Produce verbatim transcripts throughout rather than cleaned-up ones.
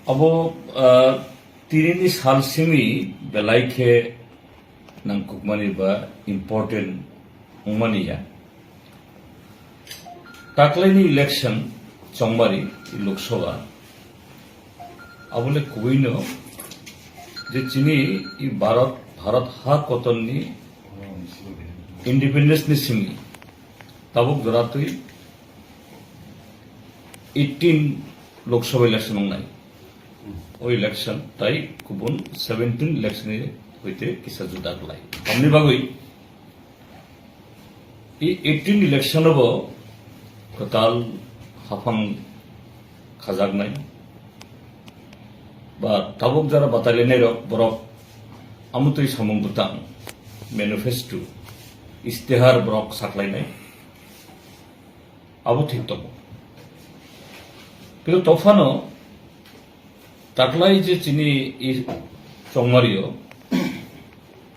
Abo, ah, tinini sal simi belai khe nangkukmani ba important wngmani ya. Taklaini election chongmari Lok Sabha, abole kubuino je chini i Bharat, Bharat ha kotorni independence ni simi tabuk joratwi eighteen Lok Sabha election wngnai. O election tai kubun seventeen election ni hoite kisa juda glai. Tamni bagwi i eighteen election bo kwtal haphang khajaknai ba tabuk jara batailainai rok borok amutwi samung bwtang, manifesto, istihar borok saklainai. Abo thik tongo. Kintu tophano taklai je chini i chongmario,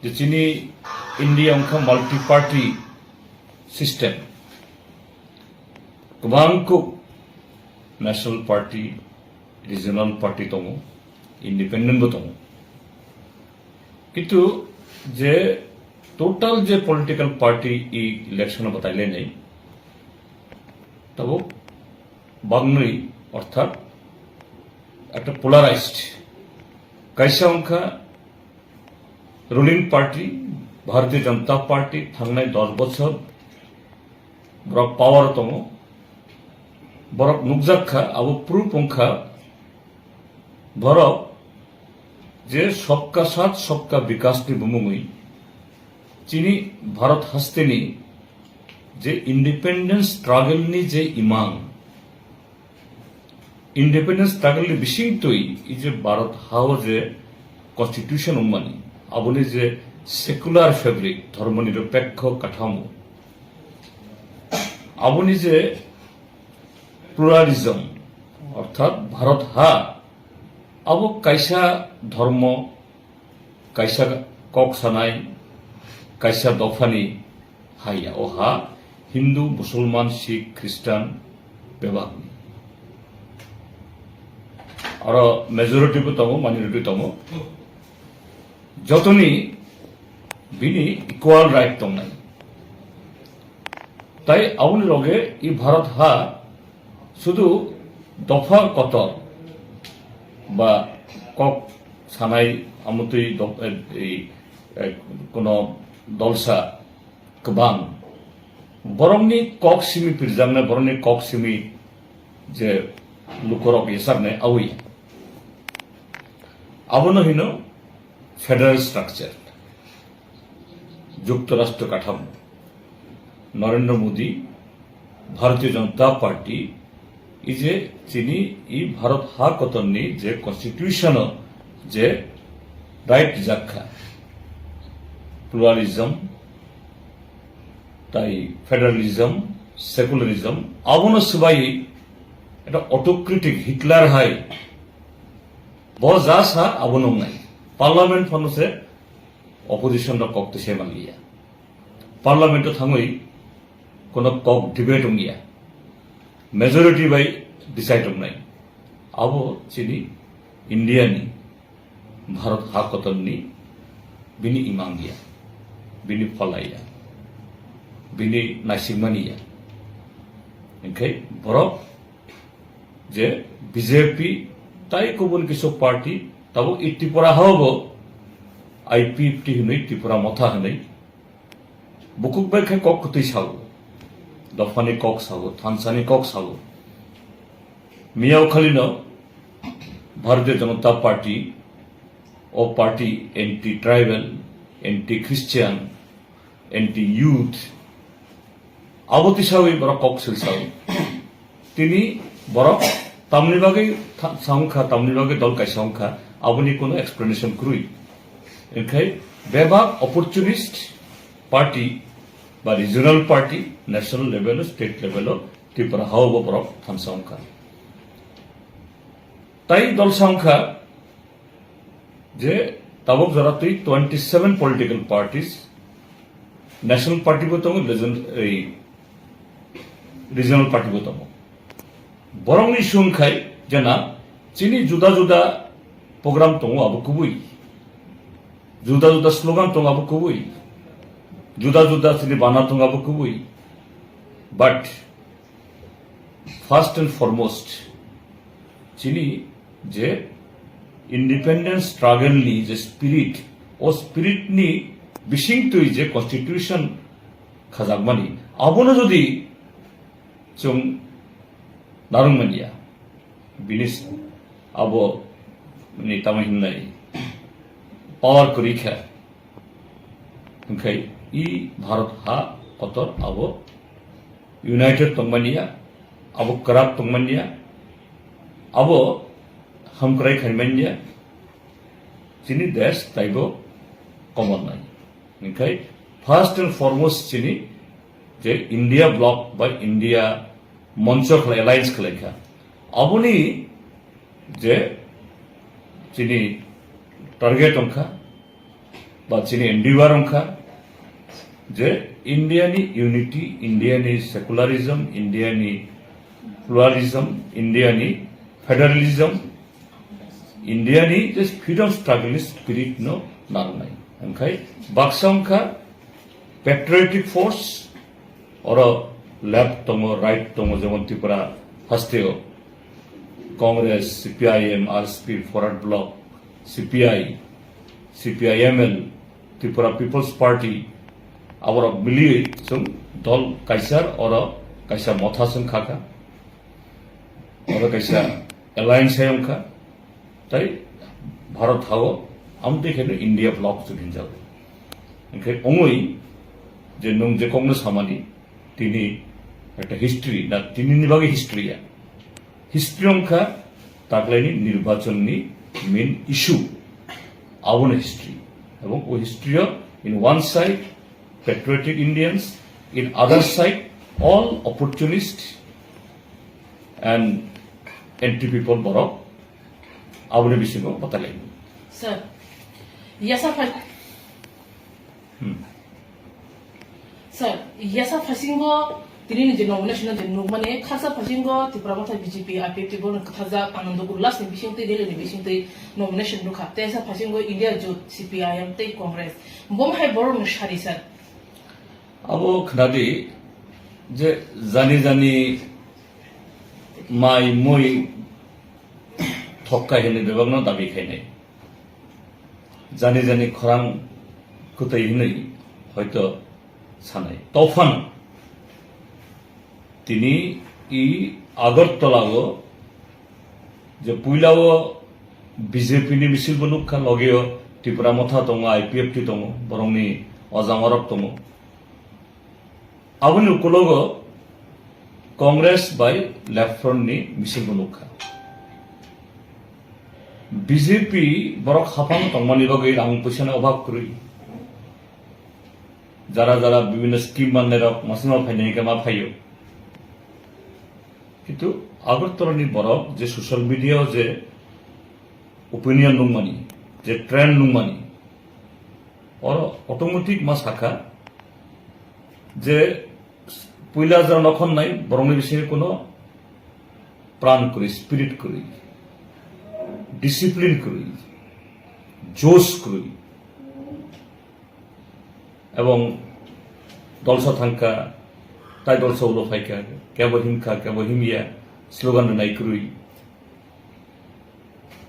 je chini India wngkha multi party system, kwbang kuk national party, regional party tongo, independent bo tongo. Kintu je total je political party i election o batai lenai, tabuk bangnwi, orthat ekta polarized. Kaisa wngkha ruling party, Bharatiya Janata Party, thangnai dos bochor borok power o tongo. Borok nukjak kha, abo proof wngkha, borok je Sabka Saath Sabka Vikas ni bumungwi chini Bharat hasteni je independence struggle ni je imang, independence struggle ni bisingtwi i je Bharat hao je constitution wngmani, aboni je secular fabric, dhormo nirapekho kathamo, aboni je pluralism, orthat Bharat ha abo kaisa dhormo, kaisa kok sanai, kaisa dophani haiya. O ha Hindu, Musulman, Sikh, Christian bebakni. Aro majority bo tongo, minority tongo. Jotoni bini equal right tongnai. Tai aboni loge i Bharat ha sudu dopha kotor ba kok sanai amutwi dop-, eh, eh, eh, kono dolsa kwbang. Borokni kok simi pirjaknai, borokni kok simi je lukorok yesaknai awi. Abono hino federal structure. Juktorashtra kathamo. Narendra Modi, Bharatiya Janata Party, i je chini i Bharat ha kotorni je constitution o je right rijak kha, pluralism, tai federalism, secularism, abono swbai eta autocratic Hitler hai bo ja sa abo nungnai. Parliament phano se opposition rok kok twi se manliya. Parliament o thangwi kono kok debate wngya. Majority bai decide wngnai. Abo chini India ni, Bharat ha kotor ni bini imang ya, bini phalai ya, bini naisingmani ya. Hinkhe borok je B J P tai kubun kisu party, tabuk i Tripura hao bo I P F T hinwi, Tripura Motha hinwi, bukuk bai khe kok kwtwi sao, dophani kok sao, thansani kok sao. Miyao khalino Bharatiya Janata Party, o party anti-tribal, anti-Christian, anti-youth, abo tisawi borok kok silsawi. Tini borok tamni bagwi tha-, saung kha, tamni bagwi dol kaisa wng kha, aboni kuno explanation kwrwi. Hinkhe bebak opportunist party ba regional party, national level o, state level o Tripura hao bo borok thansa wng kha. Tai dol sa wng kha, je tabuk jora twi twenty seven political parties, national party bo tongo, region-, ei, regional party bo tongo. Borokni sung khai jena Chini juda juda program tongo, abo kubui. Juda juda slogan tongo, abo kubui. Juda juda chini bana tongo, abo kubui. But first and foremost, chini je independence struggle ni je spirit, o spirit ni bisingtwi je constitution khajakmani, abono jodi chwng narwk manya, bini s-, abo ni tamo himnai power kwrwi kha, hwnkhe i Bharat ha kotor abo united tongmanya, abo kwrak tongmanya, abo hamkrai khaimanya, chini desh taibo komornai. Hwnkhe first and foremost chini je India bloc bai India moncho khlai, alliance khlaikha. Aboni je chini target wngkha, ba chini endeavor wngkha, je India ni unity, India ni secularism, India ni pluralism, India ni federalism, India ni je freedom struggle ni spirit no narwknai. Hwnkhe baksa wngkha patriotic force, oro left tongo, right tongo, jemon Tripura hasteo Congress, C P I M, R S P, Forward Bloc, C P I, C P I M L, Tripura People's Party, aborok miliwi chwng dol kaisa, oro kaisa motha chwng khakha, oro kaisa alliance hai wngkha. Tai Bharat hao amtwi khe no India bloc chwng hinjago. Hwnkhe ongwi je nwng je kokno samani, tini ekta history na, tini ni bagwi history ya. History wngkha taklaini nirbachon ni main issue, abono history. Ebong o history o in one side patriotic Indians, in other side all opportunist and anti people borok. Aboni bisingo batalai. Sir, yasa phai. Hmm. Sir, yasa phasingo tini ni je nomination je nukmani khasa phasingo Tipra Motha B J P, I P F T bo kwtharjak Anando Ullas ni bisingtwi, rally ni bisingtwi nomination rwkha. Tei yasa phasingo India Jot, C P I M tei Congress. Bom hai borok ni sari sir. Abo khnadi je jani jani mai mui thokkai hinwi bebakno dabi khainai. Jani jani khorang kwtwi hinwi hoito sanai. Tophano tini i Agartala o je puila o B J P ni misil bo nukha, logi o Tipra Motha tongo, I P F T tongo, borokni ojamarok tongo. Aboni ukulogo Congress bai Left Front ni misil bo nukha. B J P borok haphang tongmani bagwi rang puisani obhab kwrwi. Jara jara bibhinno scheme mannairok masima phainai hwnkhe ma phaio. Kintu Agartala ni borok je social media o je opinion nungmani, je trend nungmani, oro automatic ma sakha je puila jora nokhon nai borokni bisingo kuno pran kwrwi, spirit kwrwi, discipline kwrwi, josh kwrwi, ebong dolsa thangkha, tai dolsa ulo phaikha, kebo himkha, kebo himya, slogan rwnai kwrwi.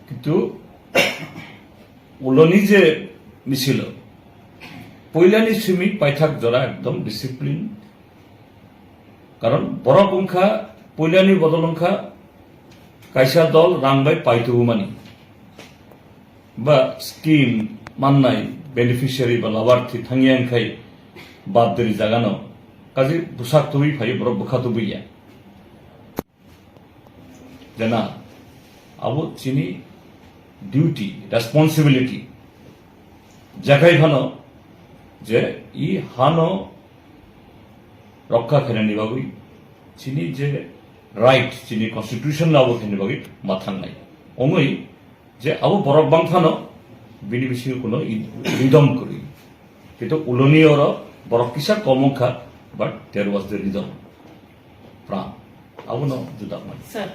Kintu uloni je misilo, puilani simi paithak jora ekdom discipline. Karon borok wngkha puilani bodol wngkha kaisa dol rang bai paitubumani ba scheme mannai beneficiary ba labarthi thangya wngkhai bad diri jagano kaji bwsak tubui phaio borok bwkha tubuiya. Jena, abo chini duty, responsibility. Jakai phano je i hano rokha khainani bagwi, chini je right, chini constitution no abo khainani bagwi ma thangnai. Ongwi je abo borok bang phano bini bisingo kuno i-, freedom kwrwi. Kintu uloni oro borok kisa kom wngkha, but there was the freedom. Pran. Abono juda mani. Sir,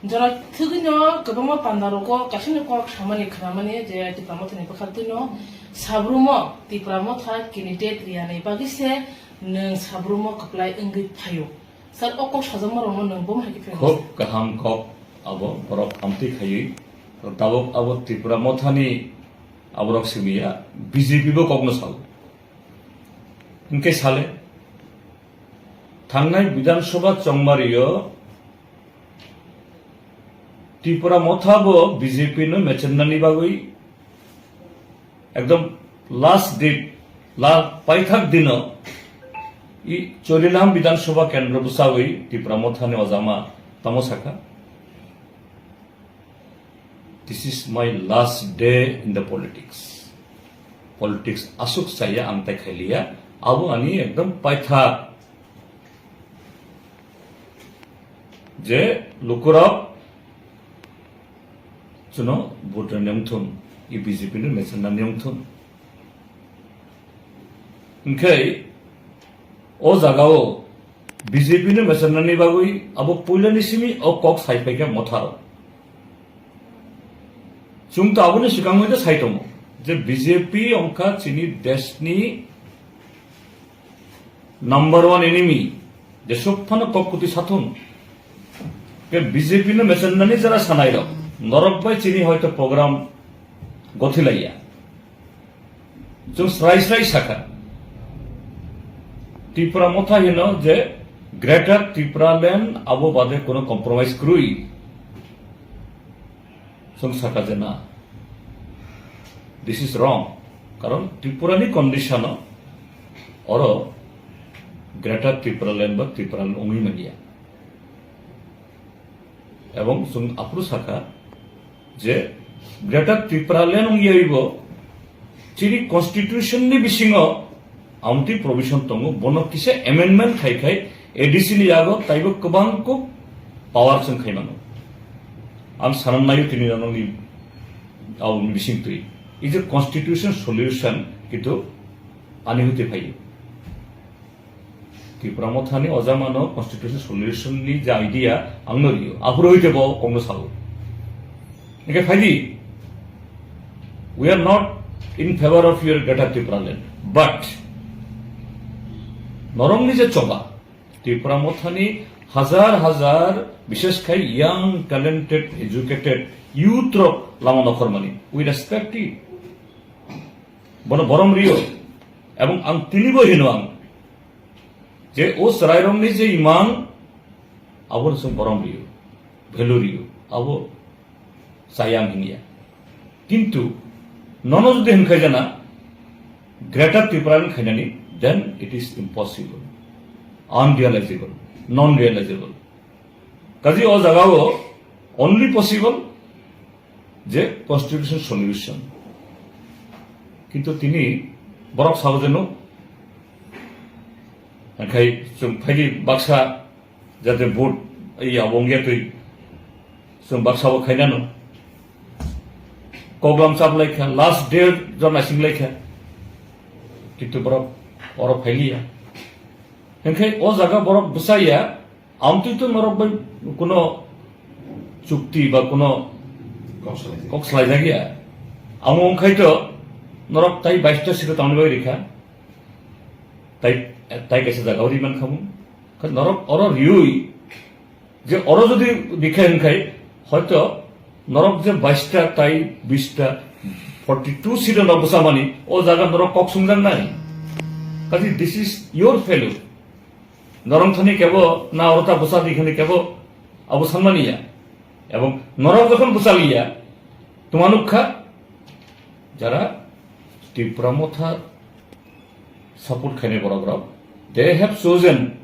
Jora thwgwino kwbangma pandarogo kaisano kok samani khnamani je Tipra Mothani bwkhaktwino Sabrumo Tipra Motha candidate riyani bagwi se nwng Sabrumo kwplai wngwi phaio. Sir, o kok sajakmarokno nwng bomo hai khe phiyokgo? Khub kaham kok abo borok amtwi khaiwi. Tabuk abo Tipra Mothani aborok simi ya, B J P bo kokno sao. Hinkhe sale, thangnai Bidhan Sabha chongmario Tipra Motha bo B J P no mechenani bagwi ekdom last date, la paithak dino i Chorilam Bidhan Sabha kendro bwsawi Tipra Mothani ojama tamo saka. This is my last day in the politics. Politics aswk chaya ang tai khailiya. Abo ani ekdom paitha je lukurok chuno vote rwna wngthun, i B J P no mechenna wngthun. Hinkhe o jagao B J P no mechenani bagwi abo puilani simi o kok sai phaikha Motha rok. Chwng to aboni swkang hwnkhe sai tongo je B J P wngkha chini deshni number one enemy, jesuk phano kok kwtwi sathung. Ke B J P no mechenani jara sanai rok, norok bai chini hoito program gothilaiya. Chwng srai srai sakha, Tipra Motha hino je Greater Tipraland abo bade kono compromise kwrwi. Chwng sakha je na, this is wrong. Karon Tripura ni condition o oro Greater Tipraland ba Tipraland wngwi manya. Ebong chwng aphuru sakha je Greater Tipraland wngyawibo chini constitution ni bisingo amtwi provision tongo, bono kisa amendment khai khai A D C ni yago taibo kwbang kuk power chwng khai mano. Ang sanan naio tini nononi aboni bisingtwi. Is a constitution solution, kintu ani hwte phaio. Tipra Mothani ojamano constitution solution ni je idea angno rio. Aphuru hwte bo kongno sao. Hingke phaidi, we are not in favor of your Greater Tipraland, but norongni je choba, Tipra Mothani hajar hajar, bishesh khai young, talented, educated youth rok lama nokhormani, we respect it. Bono borom rio, ebong ang tinibo hino ang, je o chwrairokni je imang, abo chwng borom rio, value rio, abo chaya ang hinya. Kintu nono jodi hinkhai jana Greater Tipraland khainani, then it is impossible, unrealizable, non-realizable. Kaji o jagao only possible je constitution solution. Kintu tini borok sao jeno, khai chwng phaidi baksa jate vote, iya, wngya twi chwng baksa bo khainano. Koklam chaplaikha, last day jor naisinglaikha. Kintu borok oro phailiya. Hinkhe o jaga borok bwsaiya, amtwi to norok bai kuno chukti ba kuno kok salai jakya. Amo wngkhai to norok tai baista sita tamni bai rikha. Tai, tai kaisa jaga ori man khamu. Kha norok oro riui je oro jodi rikha hinkhai, hoito norok je baista tai bista forty two sita no bwsamani, o jaga norok kok sungjak nai. Kaji, this is your failure. Norok thani kebo na oro ta bwsa di khani kebo abo sanmani ya. Ebong norok jokhon bwsa liya, tuma nukha, jara Tipra Motha support khainai borok rok, they have chosen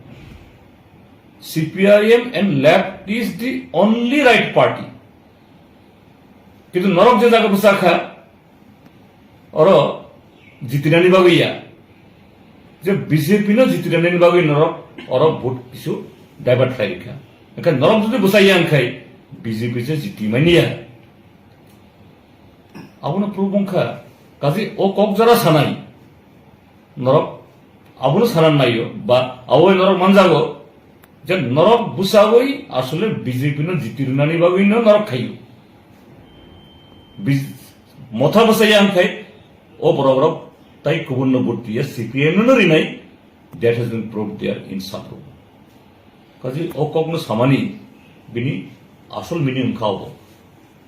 C P I M and left is the only right party. Kintu norok je jaga bwsa kha, oro jitinani bagwi ya, je B J P no jitinani bagwi norok oro vote kisu divert khlai rikha. Hingkhe norok jodi bwsa ya hingkhai B J P se jiti mani ya. Abono proof wngkha, kaje o kok jora sanai norok abono sanan naio ba abo norok manjago. Je norok bwsagwi asole B J P no jiti rwnani bagwi no norok khaio. Biz-, motha bwsai ang khai o borok rok tai kubun no vote riya, C P I M no no rinai, that has been proved there in Sapro. Kaji o kok no samani bini asol meaning wngkha obo.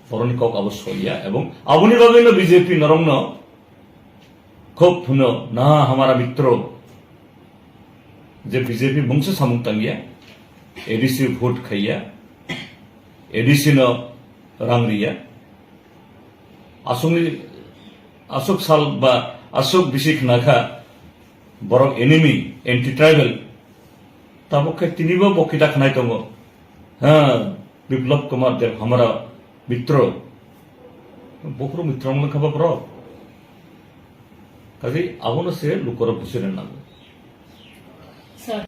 Boroni kok abo soiya ebong aboni bagwi no B J P norok no Khub hwno, na hamara mitro, je B J P mungsa samung tangya, A D C vote khaiya, A D C no rang riya. Asungni, asuk sal ba asuk bisi khnakha borok enemy, anti tribal. Tabuk khe tinibo bo kita khnai tongo. Ha, Biplab Kumar Deb hamara mitro. Bokhro mitro wngkha ba borok. Kaji abono se lukorok busi rwna nango. Sir.